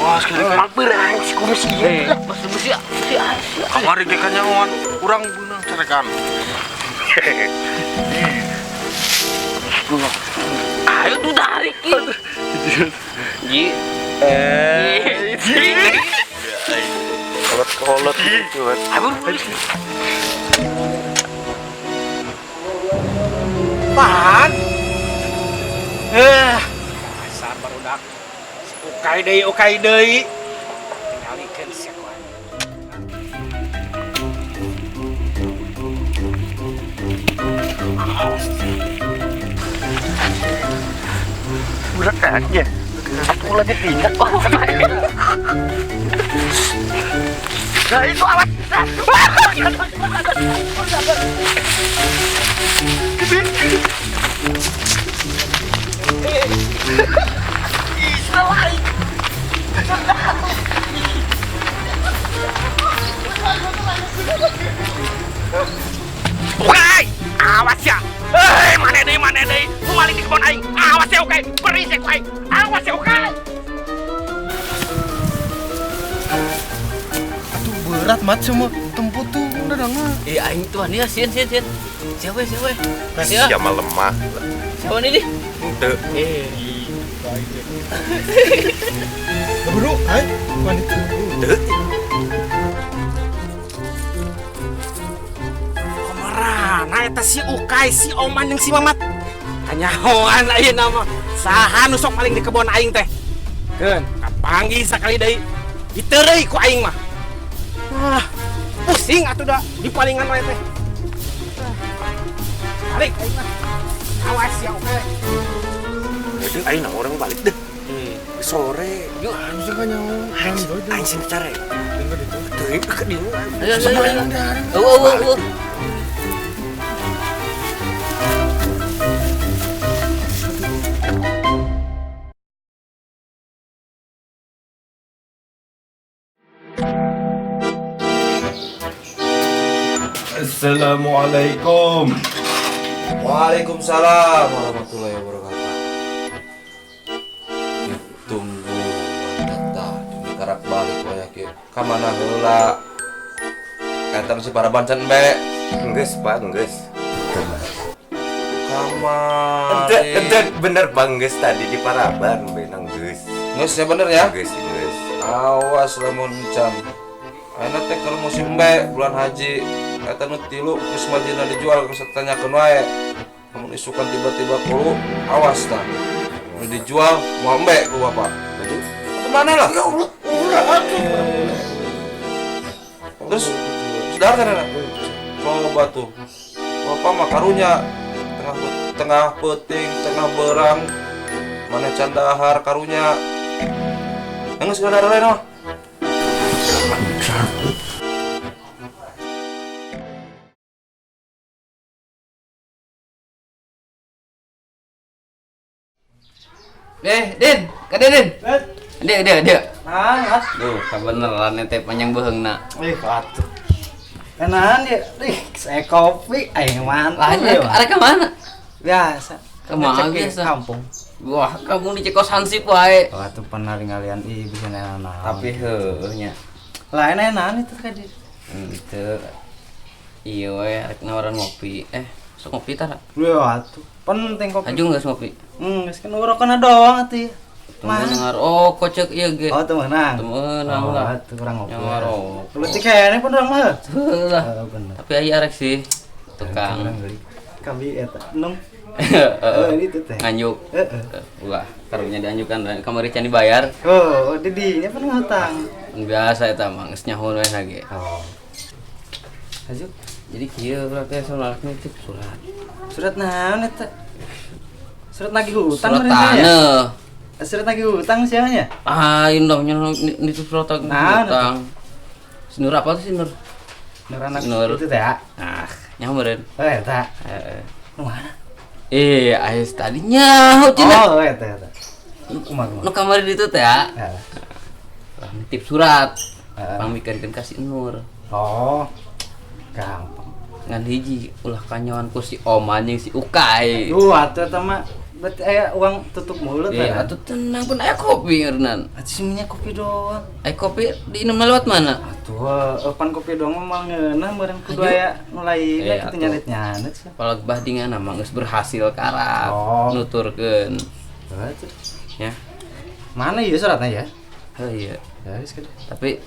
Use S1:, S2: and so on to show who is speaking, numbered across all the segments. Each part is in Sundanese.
S1: Wah, sekali
S2: Emang berang si kumis ieu lah.
S3: Bos bos ya. Si si.
S1: Kamari ge kanyahoan urang beunang carekan.
S3: Ayo tuh tarik. Ji.
S1: Eh, kolot-kolot gitu.
S3: Ayo.
S2: Pan. Eh, sabar udah. Ukai deui, ukai deui. Tinggalikeun sia ku aing.
S1: Berat aja.
S2: Satu lagi tinggal. Nah, itu awas. Oke, awas ya. Eh, mana deui, nu maling di kebon aing. Awas ya, oke. Berisik aing. Awas ya, oke.
S4: Aduh berat mat semua tempo tuh udah dong.
S3: Eh, aing tuh nih sieun sieun sieun. Siapa siapa? Siapa?
S1: Siapa lemah.
S3: Siapa nih?
S1: Henteu.
S3: Eh,
S4: Bro, hai, mana itu?
S1: Henteu.
S2: Kamarana eta si Ukai, si Oman jeung si Mamat. Kanyahoan ayeuna mah. Saha nu sok maling di kebon aing teh? Keun, kapanggih sakali deui. Diteureuy ku aing mah. Ah, pusing atuh da di palingan wae teh. Ah, balik aing mah. Awas ya Ukai.
S1: Jadi aing nah orang balik deh. Sore.
S3: Yuk.
S4: Bisa kanyahoan.
S1: Aing sini cari. Teuing ke dieu.
S3: Ayo ayo ayo. Oh oh oh.
S5: Assalamualaikum.
S6: Waalaikumsalam warahmatullahi wabarakatuh. Ditunggu data di karak balik waya kieu. Ka mana heula? Eta si para bancan be.
S5: Enggeus, Pak, enggeus.
S6: Kamari.
S5: Ente, ente bener Bang, geus tadi di Paraban benang geus.
S6: Geus ya bener ya?
S5: Geus, geus.
S6: Awas lamun can. Ayeuna teh keur musim be bulan haji. Eta nu tilu geus majina dijual geus tanyakeun wae. Lamun isukan tiba-tiba kulu, awas tah. Nu dijual moal embe ku bapak.
S5: Baju
S6: Kemana lah?
S5: Ya Allah, ulah atuh.
S6: Terus saudara kan coba tuh. Bapak mah karunya tengah tengah peuting, tengah berang, mana candahar karunya. Enggeus saudara lain mah.
S3: Eh, Din, ka Din. Dia dia dia.
S7: Nah,
S3: Duh, kabeneran teh panjang beheungna.
S7: ih atuh. Enahan ya, ih, saya kopi, aing mantap.
S3: Lah, arek ka mana?
S7: Biasa.
S3: Kemana
S7: Ngecek di
S3: biasa?
S7: Kampung.
S3: Wah, kamu di Cekos Hansip wae.
S7: Wah, tuh pernah ngalian ih bisa enahan.
S3: Tapi heueuh nya.
S7: lah enahan itu tadi.
S3: Gitu. Iya we, arek nawaran ngopi. Eh, sok ngopi tah?
S7: Wah, atuh penting kopi.
S3: Haju geus ngopi.
S7: Geus kan urokona doang atuh.
S3: Tunggu dengar. Oh, kocek ieu ge.
S7: Oh, teu meunang.
S3: Teu meunang
S7: Oh,
S3: lah.
S7: atuh kurang ngopi.
S3: Yang ngarokok.
S7: Lu cek kayaknya pun urang mah.
S3: Heuh lah.
S7: Oh, bener.
S3: Tapi aya arek sih. Tukang.
S7: Urang beli. Kami eta nung.
S3: Heeh.
S7: Oh, itu teh.
S3: Nganjuk.
S7: Heeh.
S3: Ulah, karunya dianjukan kamari can dibayar.
S7: Oh, didinya pun ngutang.
S3: Biasa eta mah geus nyaho we ge.
S7: Oh. Haju.
S3: Jadi kieu urang teh salat nitip surat.
S7: Surat naon eta? Surat nagih hutang
S3: Surat
S7: meureun ya?
S3: taneuh.
S7: Surat nagih hutang siapa nya?
S3: Ah, indahnya nitip surat nagih
S7: Naon,
S3: hutang. Si Nur apa tuh si Nur?
S7: Nur anak
S3: Nur.
S7: itu teh ya?
S3: Ah, nyaho meureun.
S7: Oh, eta.
S3: Heeh.
S7: Nu mana?
S3: Eh, ais tadi nyaho cenah.
S7: Oh, eta eta. Kumaha kumaha?
S3: Nu kamari ditu teh ya.
S7: Heeh.
S3: Lah nitip surat.
S7: Heeh.
S3: Pangmikeunkeun ka si Nur.
S7: Oh. Gampang.
S3: Ngan hiji ulah kanyawan ku si Oman jeung si Ukai.
S7: Duh, atuh eta mah Berarti aya uang tutup mulut
S3: Eh,
S7: lah.
S3: atuh tenang pun aya kopi ngeureunnan.
S7: Atuh si minyak kopi doang.
S3: Aya kopi diinum lewat mana?
S7: Atuh, pan kopi doang mah ngeunah meureun kudu
S3: Aju.
S7: aya nu lainna
S3: Eh,
S7: kitu
S3: atuh.
S7: nyanet-nyanet sih.
S3: Palag bahdingan mah geus berhasil karab
S7: Oh.
S3: nuturkeun.
S7: Atuh.
S3: Ya.
S7: Mana ieu suratna ya?
S3: Heuh iya.
S7: Ya geus kade.
S3: Tapi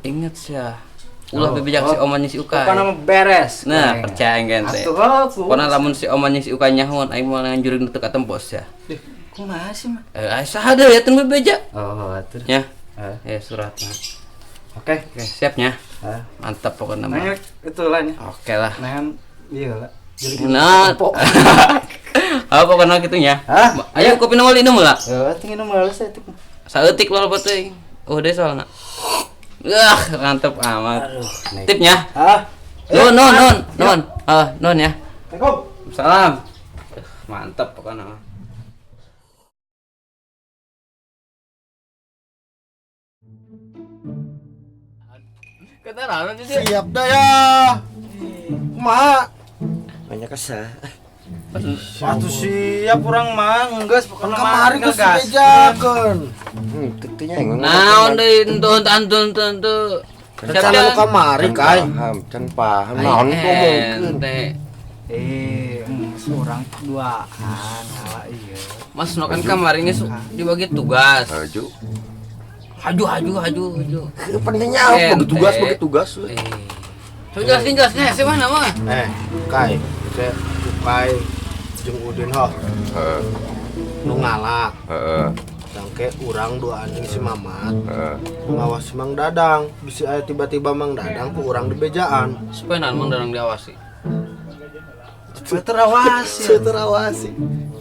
S3: ingat sih ya. Ulah
S7: Oh,
S3: bebejak si
S7: oh.
S3: omannya si Ukay.
S7: Pokona mah beres.
S3: Nah,
S7: Aing.
S3: percaya engken teh.
S7: Atuh, aku.
S3: Pokona lamun si omannya si Ukay nyahoan aing moal nganjurin teu katempos ya.
S7: Deh, kumaha sih mah?
S3: Eh, aya saha deui ya teu bebeja.
S7: Oh, atuh.
S3: Ya.
S7: Eh.
S3: Eh, suratna.
S7: Oke.
S3: Oke, siapnya.
S7: Eh.
S3: Mantap pokoknya mah.
S7: Nanya itu lah nya.
S3: Oke lah.
S7: Nah, iya lah. Jadi
S3: Nah. Apa pokoknya gitu nya.
S7: Hah?
S3: Ayo kopi nongol minum lah.
S7: Ya, tinggi nomor saya itu.
S3: Saeutik loh teuing. Oh, deh soalna. Wah, mantep amat.
S7: Aduh,
S3: Tipnya.
S7: Hah?
S3: Nun, nun, nun, nun. Ah, nun ya.
S7: Assalamualaikum.
S3: Salam. Mantap pokoknya mah. Kata naon sih?
S4: Siap dah ya. Kumaha?
S5: Banyak kesah.
S7: Atuh siap urang mah geus pokona mah
S4: Kamari geus
S7: ngegas.
S4: dibejakeun.
S5: Tentunya yang
S3: Naon deui entu entu entu entu.
S4: Rencana nu kamari kai.
S5: Paham, can paham. Naon ngomongkeun.
S3: Ente.
S7: Eh, urang duaan ngala ieu.
S3: Mas no kan kamari geus dibagi tugas.
S5: Haju.
S3: Haju haju haju haju.
S5: Pentingnya apa?
S3: Ente.
S5: Bagi tugas, bagi tugas.
S3: Eh. So jelasin jelasin ya, mana mah?
S4: Eh, kai, saya Ukai jeung Udin hoh.
S5: Heeh,
S4: Nu ngala.
S5: heeh,
S4: Sangke urang duaan jeung si Mamat.
S5: heeh.
S4: Ngawas si Mang Dadang, bisi aya tiba-tiba Mang Dadang ku urang di bejaan.
S3: Supaya naon Mang Dadang diawasi.
S7: Supaya terawasi.
S4: Saya terawasi.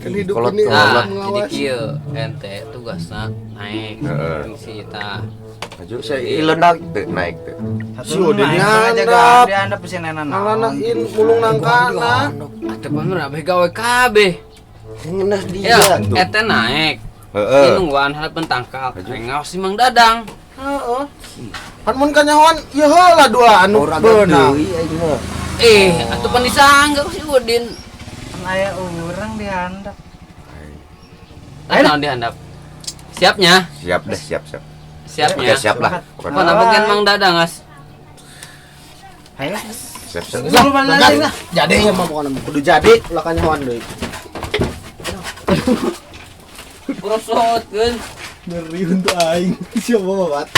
S4: Kan hidup
S5: Kolot,
S4: ini
S5: kolot.
S3: Nah, jadi
S4: mengawasi.
S3: kieu ente tugasna naik
S5: Heeh.
S3: si eta.
S5: Haju saya ileundak teu naik teu.
S4: Si Udin dihandap.
S7: Dihandap si nena naon.
S4: Ngalanain mulung nangkana.
S3: Atuh pan mah abeh gawe kabeh.
S5: Ngeunah dia
S3: Ya,
S5: tuh.
S3: ente naik.
S5: Heeh.
S3: Ini nungguan harapan tangkal. Aing ngawas si Mang Dadang.
S4: Heeh. Pan mun kanyahoan ieu heula dua anu
S5: Orang
S4: beunang.
S5: deui aing mah.
S3: Eh, atuh pan disangga ku si Udin.
S7: Pan aya urang dihandap.
S3: Ayo naon dihandap. Siapnya?
S5: Siap deh, siap, siap.
S3: Siapnya.
S5: Oke, siap lah. Pokoknya.
S3: Mana bagian Mang Dadang, As?
S7: Ayo lah.
S5: Siap, siap.
S7: Lah, balik lah.
S4: Jadi ya mah pokona mah kudu jadi ulah kanyahoan deui.
S3: Prosotkeun.
S4: Ngeri untuk aing. Siapa Mamat?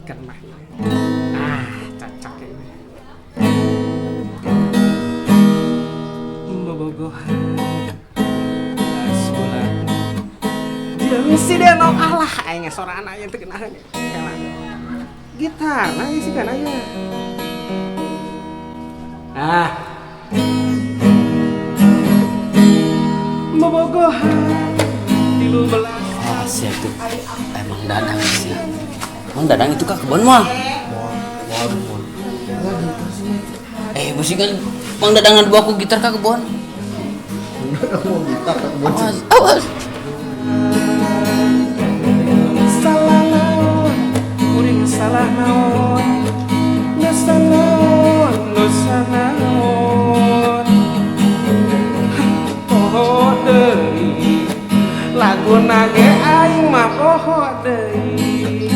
S2: Kena. Ah, cocok ini. Bobogohan. Sebulan. Jeung si Denok alah aing sorana aing teu keunaheun. Kela. Gitar nah sih kan aya. Ah. Bobogohan 13.
S3: Awas ya itu. Emang Dadang sih. Emang Dadang itu kah kebon mah? Eh, mesti kan Mang Dadang bawa ku gitar ka kebon.
S4: Mau gitar ka kebon.
S3: Awas, awas.
S2: Salah naon, kuring salah naon, dosa naon, dosa naon. Poho deui, laguna ge aing mah poho deui.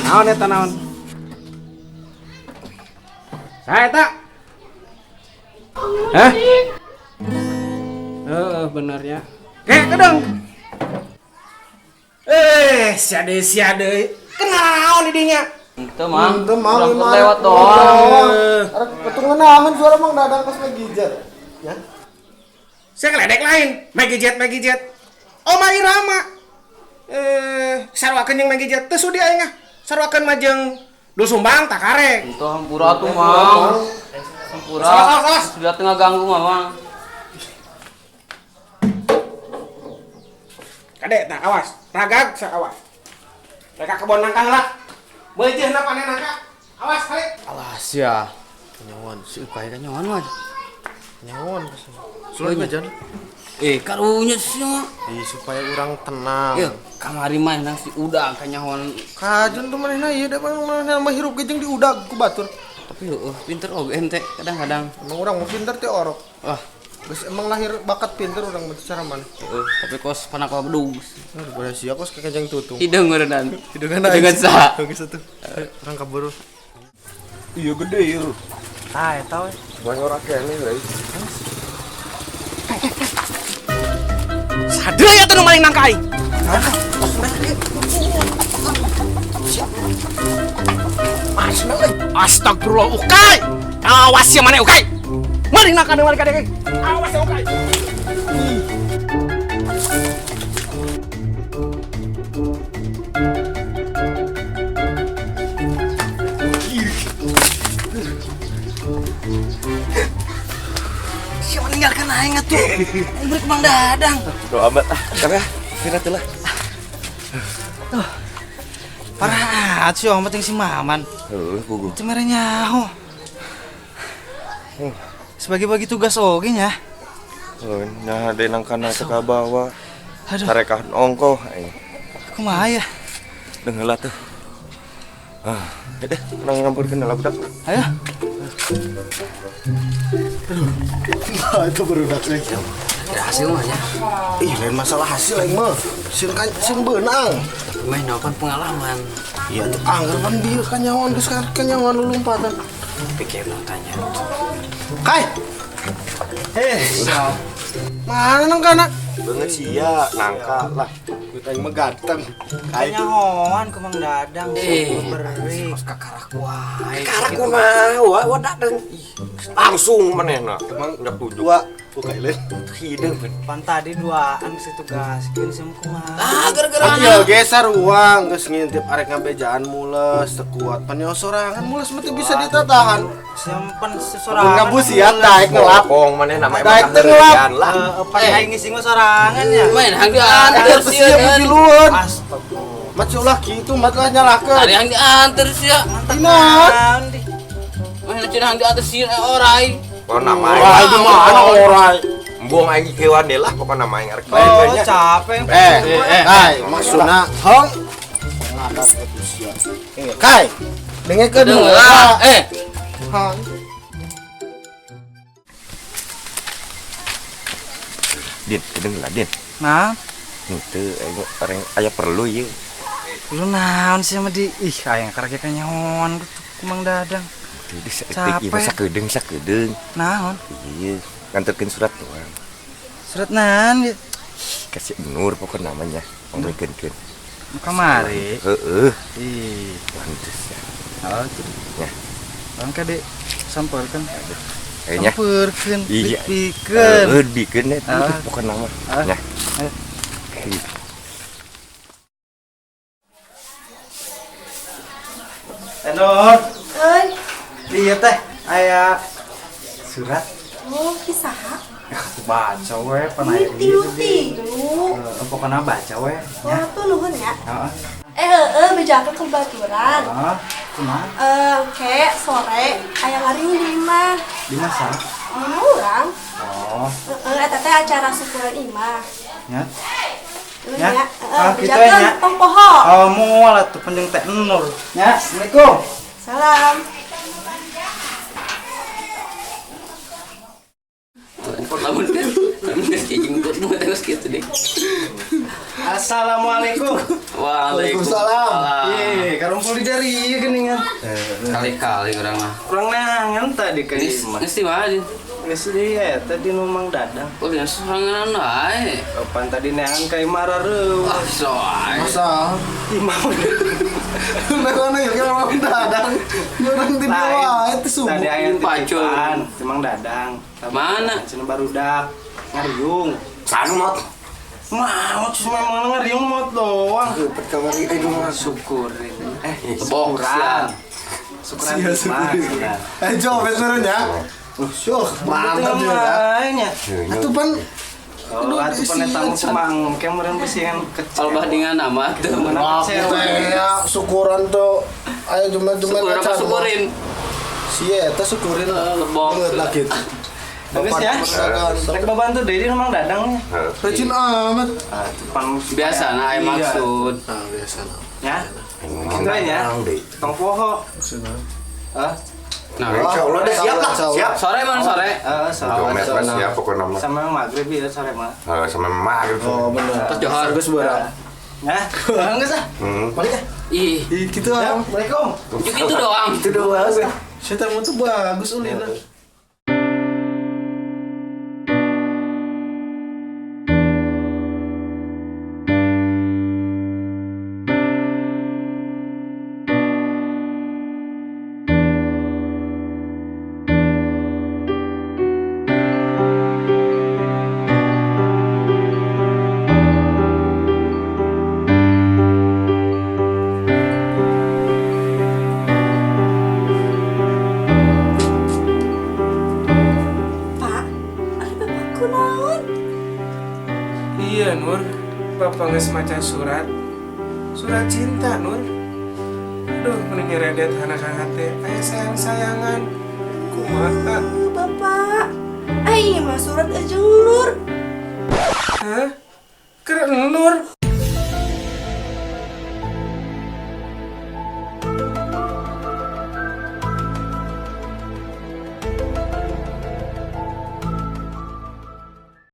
S2: Naon eta naon? Saha eta? Hah? Heeh, bener ya. Kayak kedeng. Eh, siade siade. Kenaon di dinya?
S3: Itu mang.
S4: Itu mang
S3: Urang
S4: lima
S3: lewat doang.
S4: Arek betul ngeunaheun suara Mang Dadang pas lagi jet. Ya.
S2: Saya ngeledek lain, Maggie Jet. Oma Irama. Eh, sarwakeun jeung Maggie Jet teu sudi aing ah. Sarwakeun mah jeung Dul Sumbang tak karek.
S3: Itu hampura tuh mang. Hampura.
S2: Salah, salah, salah.
S3: Sudah tengah ganggu mamang.
S2: Kade, tak awas. Ragag sa awas. Mereka kebon nangka heula. Beujeuna panen nangka. Awas kali.
S3: Alas ya. Kanyawan, si Ukay kanyawan mah.
S4: Nyawan Sulit aja.
S3: Eh, karunya sih mah.
S4: Ih, supaya orang tenang.
S3: Ya, Kamari mah nang si udag kanyahoan.
S4: Kajun tuh manehna ieu da manehna mah hirup ge jeung diudag ku batur.
S3: Tapi heueuh pinter oge ente kadang-kadang.
S4: Emang urang mah pinter teh orok.
S3: Wah,
S4: geus emang lahir bakat pinter urang mah cara mana.
S3: Heeh, tapi kos panakal bedug.
S4: Aduh, sia kos kakejeng tutung.
S3: Hideung meureunnan.
S4: Hideungan
S3: Hideungan saha?
S4: Geus atuh. Urang kaburu.
S5: Iya gede ieu.
S7: Tah eta we.
S5: Banyak orang kene euy.
S2: Sadeuy atuh nu maling nangka aing. Astagfirullah Ukai. Awas ya mana Ukai. Maling nangka maling ka deui. Awas ya Ukai.
S7: Siapa meninggalkan aing atuh? Aing beri Mang Dadang.
S5: Doa amat ah, tapi ah, kira teh lah.
S7: Tuh. Parah sih om penting si Maman.
S5: Heuh, puguh.
S7: Itu mere nyaho. Sebagai bagi tugas oge nya.
S5: Heuh, nya de nangkana teh ka bawah.
S7: Aduh.
S5: Tarekan ongkoh aing.
S7: Kumaha ya?
S5: Deung heula tuh. Ah, deh, urang ngampeurkeun heula budak.
S7: Ayo.
S4: Aduh. Nah, itu barudak euy.
S3: Ada hasil mah nya.
S4: Ih, lain masalah hasil aing mah. Sieun kan sieun beunang.
S3: Tapi mah naon pengalaman.
S4: Iya tuh anggar pan bieu kanyawan geus kanyawan lulumpatan.
S3: Pikir nu tanya.
S4: Kai. Mana nangkana?
S5: Banget sia, nangka lah.
S4: Duit aing mah ganteng. Kai
S7: Kanyahoan ku Mang Dadang. Beri.
S3: Kos kakarak wae.
S1: Kakarak kumaha? Wah, dadang. Langsung manehna.
S4: Emang
S5: Udah tujuh.
S4: dua buka lain.
S5: Hideung ben.
S7: Pan tadi duaan geus ditugaskeun sim kumaha.
S3: Ah, gara-gara
S4: Iya geser uang geus ngintip arek ngabejaan mules teu kuat pan sorangan mules mah teu bisa ditatahan.
S7: Simpen
S4: Mun
S7: sesorangan.
S4: ngabus ya daek ngelap.
S5: Bokong manehna mah
S4: Daek
S5: emang
S4: teu ngelap.
S5: kaheurean lah.
S7: Pan aing ngisi mah sorangan nya.
S3: Main hang diantar
S4: Terus
S3: sia.
S4: sia pipiluan.
S7: Astagfirullah.
S4: Mat ulah kitu mat lah nyalahkeun.
S3: Ari hang diantar sia.
S4: Inat.
S3: Main cenah hang diantar sia orai.
S5: Pokona mah
S4: Orai di mana orai?
S5: Embung aing kewan deui lah pokona mah aing arek
S7: Oh, capek.
S4: Kai, maksudna hong ngadat atuh sia. Kai, dengekeun
S3: Deung
S4: heula.
S3: lah. Eh,
S4: Hong.
S5: Din, deung lah Din.
S7: Nah,
S5: Henteu aing orang aya perlu ieu.
S7: lu naon sih sama di ih aing karek kanyahoan ku Mang Dadang.
S5: Teu di saeutik ieu mah
S7: Capek.
S5: sakedeung sakedeung.
S7: Naon?
S5: Iya, nganterkeun surat doang.
S7: Surat naon ieu?
S5: Kasih Nur pokokna namanya. Ngomongkeun.
S7: Nu kamari.
S5: Heeh,
S7: Ih,
S5: pantes ya.
S7: oh tuh.
S5: Ya.
S7: Bang kade sampeurkeun.
S5: Kayaknya
S7: Sampeurkeun,
S5: Iya.
S7: dipikeun.
S5: Heeh, dibikeun eta
S7: Ah.
S5: pokokna mah.
S7: Ah.
S5: Nya.
S7: Ayo.
S5: Ih.
S7: Tenor.
S8: Euy,
S7: Iya teh, aya surat.
S8: oh kisaha.
S7: Baca we pan aya
S8: Ini
S7: ieu
S8: tilu
S7: teh.
S8: tilu.
S7: Heeh, pokona baca we nya.
S8: Oh, tuh nuhun ya.
S7: Heeh.
S8: Heeh, bejakeun ke baturan.
S7: Heeh, kumaha?
S8: Ke sore aya ngariung di imah.
S7: Di masa?
S8: Imah urang.
S7: Oh,
S8: Heeh, eta teh acara syukuran imah.
S7: nya.
S8: Nuhun
S7: Ya.
S8: ya. Heeh,
S7: Ah, kitu
S8: bejakeun
S7: nya.
S8: tong poho.
S7: Oh, moal atuh penting teh Nur. Nya, Assalamualaikum.
S8: Salam.
S3: lamun kan lamun geus cicing teh geus kitu deh.
S7: Assalamualaikum.
S3: Waalaikumsalam.
S7: Iya, karumpul di dari ieu geuningan.
S3: Kali-kali urang mah.
S7: Kurang nangan tadi ke
S3: Geus
S7: imah.
S3: geus di mana Din?
S7: Geus di eta di nu Mang Dadang.
S3: Oh, dina sorangan wae.
S7: Kapan tadi neangan ka imah rareuh.
S3: Wah, soai.
S4: Masa
S7: Imah.
S4: Nah, ya kira Mang Dadang. Orang di bawah itu subuh.
S7: Tadi aya
S3: Pacul.
S7: titipan ti Mang Dadang.
S3: Mana?
S7: Cenah barudak ngariung.
S1: Sanu mot.
S7: Mau cuma emang ngariung mot doang.
S1: Geupeut kamari aing mah.
S7: Syukurin.
S3: Box
S7: Syukuran.
S3: ya.
S7: Syukuran
S4: Iya,
S7: di imah,
S4: syukurin.
S7: cenah.
S4: Jopet meureun ya. Syuh, mantap
S7: Betul
S4: ya.
S7: mainnya.
S4: Atuh pan
S7: Oh, atuh pan eta mah cemang kemarin besian kecil.
S3: Kalau bandingan nama tuh.
S7: Mana
S4: Aku
S7: kecewa.
S4: teh ya syukuran tuh ayo cuma
S3: Syukur apa
S4: acan.
S3: syukurin?
S4: Sia eta syukurin
S3: Lebok.
S4: Banget lah gitu.
S7: Bagus ya. Rek babantu deui di Mang Dadang.
S4: Rajin amat.
S7: Ah, pan
S3: Biasa nah aya
S7: Iya.
S3: maksud.
S4: Ah, biasa nah.
S7: Ya. Gitu ya. Tong poho. Ah,
S3: Nah,
S5: Insya Allah deh siap lah, siap.
S3: sore man sore.
S7: eh, sore.
S5: Jomet mah siap pokoknya mah.
S7: Sama maghrib ya sore mah.
S5: Eh, sama maghrib.
S4: Oh, bener.
S3: Terus johor.
S4: Geus beurang.
S7: Ya, geus ah.
S5: Hmm.
S7: Balik ah.
S3: Ih,
S4: Ih, gitu
S7: Ya,
S4: ah.
S7: Assalamualaikum.
S3: gitu doang.
S4: Itu doang. Setan mah tuh bagus ulina.
S8: Pak, ari bapak kunaon?
S2: Iya Nur, bapak geus maca surat. Surat cinta Nur. Aduh, mending nyeredet anak hate. Aya sayang-sayangan. Kumaha?
S8: Oh, bapak. Ai mah surat aja Nur.
S2: Hah? Keren Nur.